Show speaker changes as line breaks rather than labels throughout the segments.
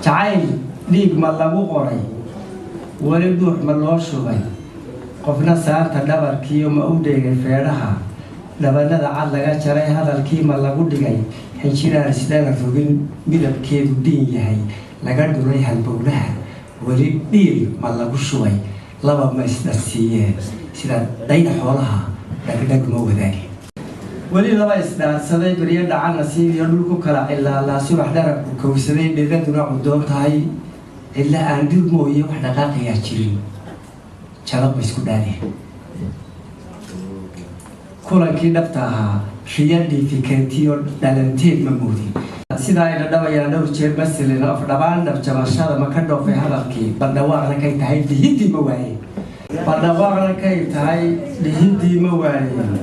Jacayl dhiig ma lagu qoray? Weli dhuux ma loo shubay? Qofna saanta dhabarkiiyo ma u dheegay feedhaha? Dhabanada cad laga jaray hadalkii ma lagu dhigay? Xinjiraan isdhala rogin, midabkeedu dhiin yahay, laga dhuray halbowlaha, weli dhiil ma lagu shubay? Laba ma isdharsiiyeen sida dhayda xoolaha? Dhagdhag ma wadaagin? Weli laba isdhaansaday beryo dhaca nasiib iyo dhul ku kala cilaalaa, subax dharabku kowsaday, dhedaduna cudoon tahay, cidla aan dhir mooye wax dhaqaaqayaa jirin, jalab ma isku dhaadeen? Kulankii dhabta ahaa riya dhiifikentiyo dhalanteed ma moodin? Sidaa ay dhadhabayaan dhowr jeer masilin of dhabaan dhabjabashada ma ka dhoofay hadalkii? Baldhawaaqna kay tahay dhihiddii ma waayeen? Baldhawaaqna kay tahay dhihiddii ma waayeen?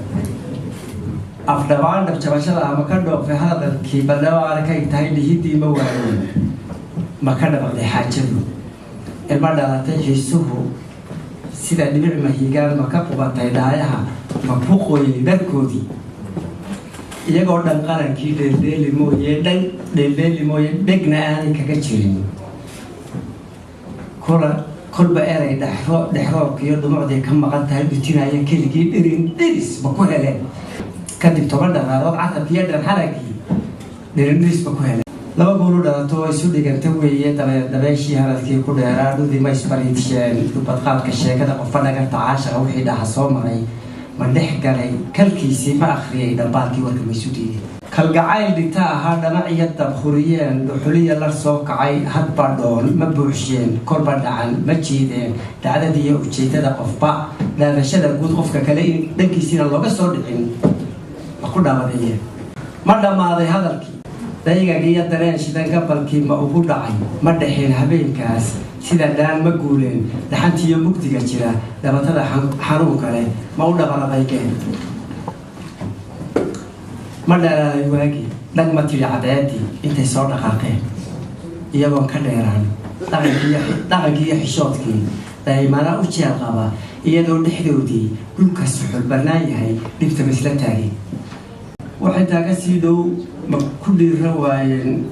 Afdhabaan dhabjabashada ah ma ka dhoofay hadalkii? Baldhawaaqna kay tahay dhihiddii ma waayeen? Ma ka dhabaqday xaajadu? Ilma dhalatay xiisuhu sida dhibic mahigaan ma ka qubatay dhaayaha? Ma ku qoyay dharkoodii? Iyagoo dhan qarankii dheeldheeli mooye, dhan dheeldheeli mooye, dhegna aanay kaga jirin, kula kolba erey dhexro dhexroobkiiyo dhumucday ka maqan tahay dhutinaya keligii, dhirin dhiris ma ku heleen? Kadib 10 dharaarood carabkiiyo dhanxaragii dhirin dhiris ma ku heleen? Laba goolu dhalato oo isu dhiganta weeye. Dabeeshii haradkii ku dheeraa dhudi ma isbariidsheen? Dhubadqaadka sheekada qofa dhagarta caashaqa wixii dhaha soo maray ma dhex galay kalkiisii? Ma akhriyay dhambaalkii? Warka ma isu diiday? Kalgacayl dhigta ahaa dhamac iyo dabkhuriyeen, dhuxuliya lar soo kacay hadba dhoon ma buuxsheen? Kolba dhacan ma jiideen? Dhacdadiiyo ujeedada qofba dhaadashada guud qofka kale in dhankiisiina looga soo dhicin ma ku dhaabadeeyeen? Ma dhammaaday hadalkii? Daygag iyo dareen shidan gabalkii ma ugu dhacay? Ma dhexeen habeenkaas sida dhaan? Ma guuleen dhaxantiiyo mugdiga jira? Dhabatada xanuunka leh ma u dhabaradaygeen? Ma dhalaalay waagii? Dhag ma tidhi cadceeddii intay soo dhaqaaqeen iyagoon ka dheeraan dhaqankii iyo xishoodkii daymana u jeel qaba, iyadoo dhexdoodii dhulka suxul bannaan yahay, dhibta ma isla taagin? Waxay taa ka sii dhow ma ku dhiiran waayeen?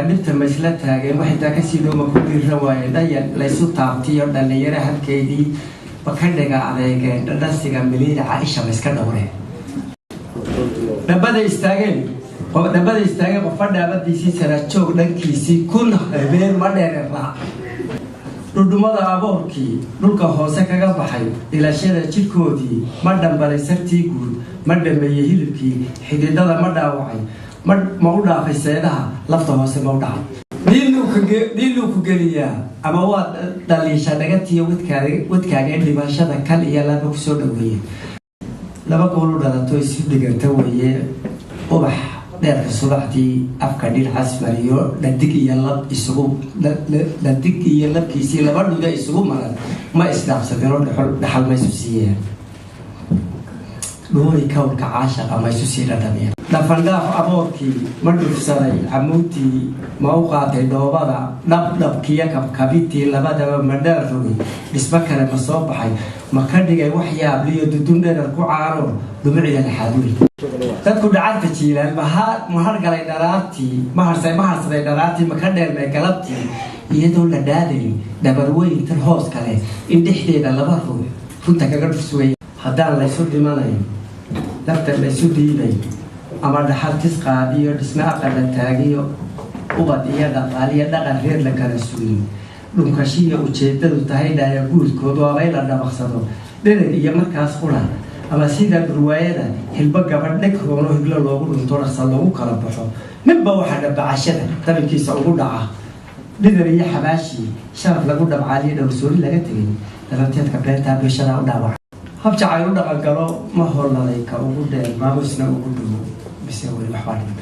Dhibta ma isla taageen? Waxay taa kasii dhow ma ku dhiiran waayeen? Dhayal laysu taabtiyo dhallinyaro habkeedii ma ka dhiga adeegeen? Dhadhasiga miliilica isha ma iska dhowreen? Dhabada istaageen, dhabada istaageen, qofa dhaabadiisii sarajoog dhankiisii kun habeen ma dheereraa? Dhudhumada aboorkii dhulka hoose kaga baxay dhilashada jidhkoodii ma dhambalay? Sartii guud ma dhameeyey? Hilibkii xididada ma dhaawacay? Ma u dhaafay seedaha? Lafta hoose ma u dhacay? Dhiiluu ku geliyaa ama waa dhaliisha dhagatiyo wadkaaga ee dhimashada kal iyo laba kusoo dhaweeye. Laba goolu dhalato isu dhiganta weeye. Ubax dheerka subaxdii afka dhinacaas mariyo, dhadig iyo lab isugu dhadig iyo labkiisii laba dhuga isugu maran ma isdhaafsadeen oo dhaxal ma isu siiyeen? Dhuuri kawlka caashaqa ma isu sii dhadhamiyeen? Dhafandhaaf aboorkii ma dhufsaday? Camuudtii ma u qaatay dhoobada? Dhabdhabkiyo kabkabitii labadaba ma dheer rogay? Dhismo kale ma soo baxay? Ma ka dhigay wax yaabliyo dudun dherer ku caano dhumucida laxaaduli? Dadku dhacarta jiilaan ma hargalay dharaartii? Ma harsaday dharaartii? Ma ka dheermay galabtii iyadoo la dhaadayn dhabarweyntan hoos kale in dhexdeeda laba ruux runta kaga dhufsugay? Haddaan laysu dhimanayn, lafta laysu dhiibay, ama dhaxal tis qaadiyo, dhisme aqal la taagiyo, ubad iyo dhaqaaliyo dhaqan reer la kala sugin, dhunkashiya ujeedadu tahay dhaaya guudkood waabay la dhabaqsado dhereg iyo markaas qura, ama sida dhurwaayada hilbo gabadh dheg roono higlo loogu dhunto, dhaqsa loogu kala baxo, midba waxaa dhabacashada dabinkiisa ugu dhaca, dhidar iyo xabaashii sharaf lagu dhabcaaliyo, dhowrsoori laga tegay, dhalanteedka beentaa bulshada u dhaawac, hab jacayl u dhaqan galo ma holladay ka ugu dheer maamusna ugu dhowo mise weli waxbaa dhiman?